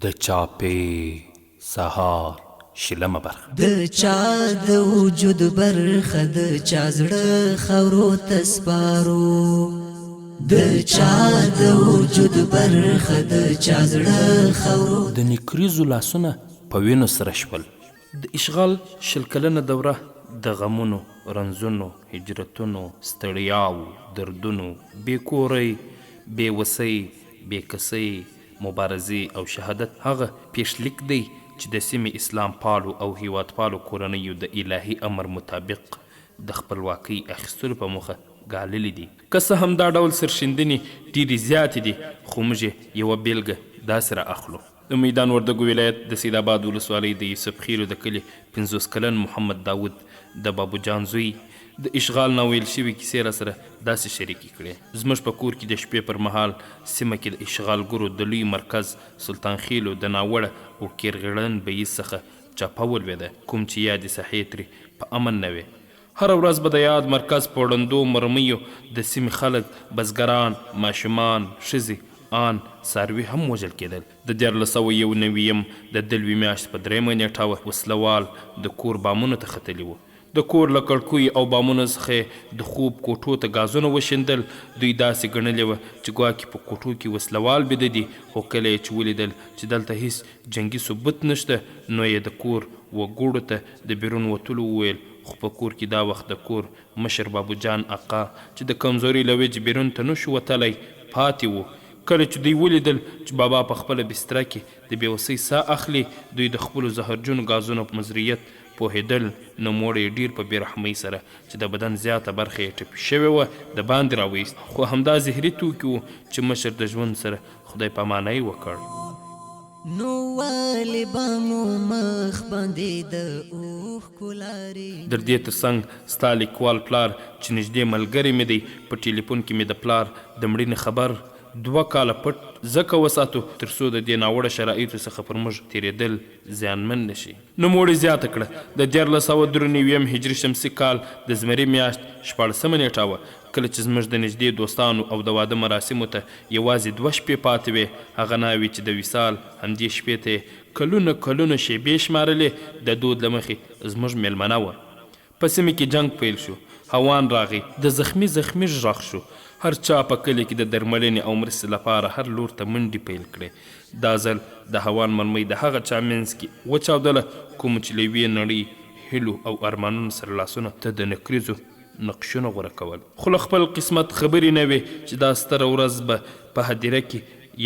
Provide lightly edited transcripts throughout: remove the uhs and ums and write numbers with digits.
د چاپې سهار شلمه برخه. د چا د وجود برخه د چا زړه خاورو ته سپارو، د چا د وجود برخه د چا زړه خاورو. د نکریزو لاسونه په وینو سره شول. د اشغال 20 کلنه دوره د غمونو، رنځونو، هجرتونو، ستړیاوو، دردونو، بې کورۍ، بې وسۍ، بې کسۍ، مبارزې او شهادت هغه پېښلیک دی چې د سیمې اسلام پالو او هېوادپالو کورنیو د الهي امر مطابق د خپلواکۍ اخیستلو په موخه ګاللي دي. که څه هم دا ډول سرښندنې ډېرې زیاتې دي، خو موږ یې یوه بېلګه داسې را اخلو. د میدان وردګو ولایت د سیدآباد ولسوالۍ د یوسف خېلو د کلي 50 کلن محمد داود د بابو جان زوی د اشغال نا ویل شوې کیسې راسره داسې شریکې کړې، زموږ په کور کې د شپې پر مهال سیمه کې د اشغالګرو د لوی مرکز سلطان خېلو د ناوړه او کرغیړن بهیر څخه چپه ولوېده، کوم چې یادې ساحې ترې په امن نه وې. هره ورځ به د یاد مرکز په ړندو مرمیو د سیمې خلک، بزګران، ماشومان، ښځې آن څاروي هم وژل کېدل. د 1391 یم د دلوې میاشتې په درېیمه نېټه وه، وسله وال د کور بامونو ته ختلي وو. د کور له کړکیو او بامونو څخه یې د خوب کوټو ته ګازونه وشیندل. دوی داسې ګڼلې وه چې ګواکې په کوټو کې وسله وال بیده دي، خو کله یې چې ولیدل چې دلته هیڅ جنګي ثبوت نشته، نو یې د کور وګړو ته د بیرون وتلو وویل، خو په کور کې دا وخت د کور مشر بابو جان اقا چې د کمزورۍ له وجې بیرون ته نه شو وتلی، پاتې و. کله چې دوی ولیدل چې بابا په خپله بستره کې د بې وسۍ ساه اخلي، دوی د خپلو زهرجنو ګازونو په مضریت پوهېدل، نوموړی یې ډېر په بې رحمۍ سره چې د بدن زیاته برخه یې ټپي شوې وه، د باندې راوایست، خو همدا زهري توکي وو چې مشر د ژوند سره خدای پامانی وکړ. نو ولې به مو مخ باندې د اوښکو لارې. در دې تر څنګ ستا لیکوال پلار چې نږدې ملګری مې دی، په ټیلیفون کې مې د پلار د مړینې خبر دوه کاله پټ ځکه وساتو تر څو د دې ناوړه شرایطو څخه پر موږ تېرېدل زیانمن نه شي. نوموړي زیاته کړه، د 1393 یم هجري شمسي کال د زمري میاشت شپاړسمه نېټه وه، کله چې زموږ د نږدې دوستانو او د واده مراسمو ته یوازې دوه شپې پاتې وې، هغه ناوې چې د وصال همدې شپې ته یې کلونه کلونه شېبې شمارلې، د دود له مخې زموږ مېلمنه وه. په سیمې کې جنګ پیل شو، هاوان راغی، د زخمي زخمي ږغ شو، هر چا په کلي کې د درملنې او مرستې لپاره هر لور ته منډې پیل کړې. دا ځل د هاوان مرمۍ د هغه چا منځ کې وچاودله کومو چې له یوې نړۍ هیلو او ارمانونو سره لاسونه ته د نکریزو نقشونه غوره کول، خو له خپل قسمت خبرې نه وې چې دا ستره ورځ به په هدیره کې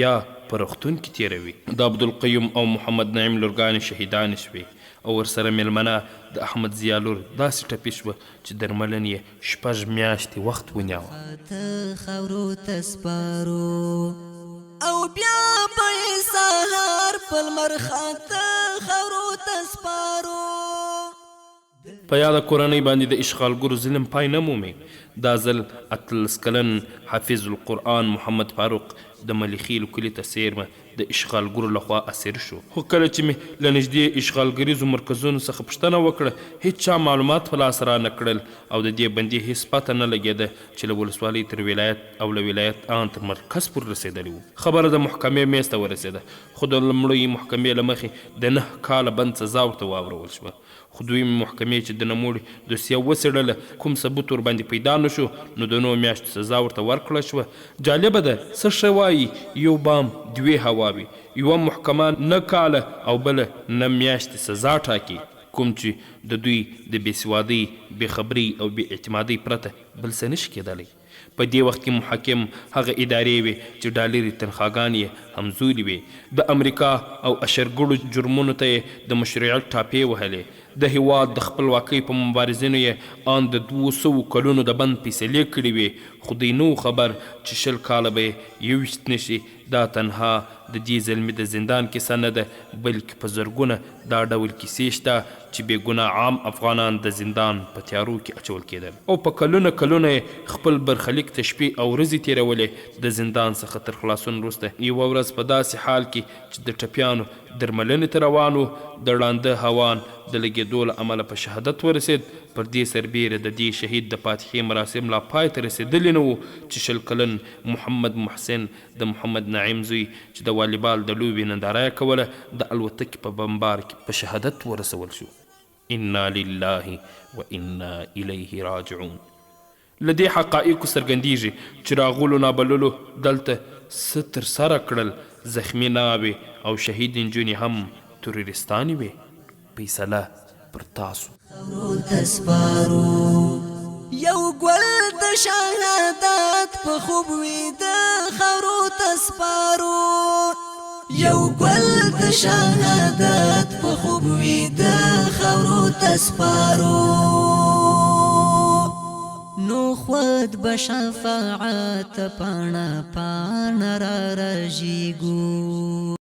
یا په روغتون کې تېروي. د عبدالقیوم او محمد نعیم لورګانې شهیدانې شوې او ورسره مېلمنه د احمد ضیا لور داسې ټپي شوه چې درملنې یې شپږ میاشتې وخت ونیاوه. خاته خاورو ته سپارو او بیا به یې سهار په لمر خاته خاورو ته سپارو. په یاده کورنۍ باندې د اشغالګرو ظلم پای نه مومي. دا ځل 18 کلن حافظ القرآن محمد فاروق د مليخېلو کلي ته څېرمه د اشغالګرو له خوا اسیر شو. خو کله چې مې له نږدې اشغالګریزو مرکزونو څخه پوښتنه وکړه، هیچا معلومات په لاس را نه کړل او د دې بندي هیڅ پته نه لګېده چې له ولسوالۍ تر ولایت او له ولایت آن تر مرکز پورې رسېدلی و. خبره د محکمې مېز ته ورسېده، خو د لومړۍ محکمې له مخې د نهه کاله بند سزا ورته واورول شوه. خو دویمې محکمې چې د نوموړي دوسیه وڅېړله، کوم ثبوت ورباندې پیدا نه شو، نو د نهو میاشتو سزا ورته ورکړل شوه. جالبه ده، څه ښه وايي، یو بام دوې هواوې، یوه محکمه نهه کاله او بله نهه میاشتې سزا ټاکي، کوم چې د دوی د بې سوادۍ، بې خبرۍ او بې اعتمادۍ پرته بل څه نه شي کېدلی. په دې وخت کې محاکم هغه ادارې وې چې ډالري تنخواګانې یې همزولې وې، د امریکا او اشرګړو جرمونو ته یې د مشروعیت ټاپې وهلې، د هیواد د خپلواکۍ په مبارزینو یې آن د 200 کلونو د بند فیصلې کړې وې، خو دوی نه وو خبر چې 20 کاله به یې 21 نه شي. دا تنها د دې زلمي د زندان کیسه نه ده، بلکې په زرګونه دا ډول کیسې شته چې بې ګناه عام افغانان د زندان په تیارو کې اچول کېدل او په کلونه کلونه یې خپل برخلیک ته شپې او ورځې تېرولې. د زندان څخه تر خلاصون وروسته یوه ورځ په داسې حال کې چې د ټپیانو درملنې ته روان و، د ړانده هاوان د لګېدو له امله په شهادت ورسېد. پر دې سربېره د دې شهید د فاتحې مراسم لا پای ته رسېدلي نه وو چې 20 کلن محمد محسن د محمد نعیم زوی چې د والیبال د لوبې ننداره یې کوله د الوتکې په بمبار کې په شهادت ورسول شو. انا لله و انا الیه راجعون. له دې حقایقو څرګندېږي چې راغلو نابللو دلته څه تر سره کړل، زخمي ناوې او شهیدې نجونې هم تروریستانې وې؟ فیصله پر تاسو. خاورو ته سپارو یو ګل د شهادت په خوب ویده خاورو ته سپارو یو ګل د شهادت په خوب ویده خاورو ته سپارو نو خود به شفاعت پاڼه پاڼه را رژیږو.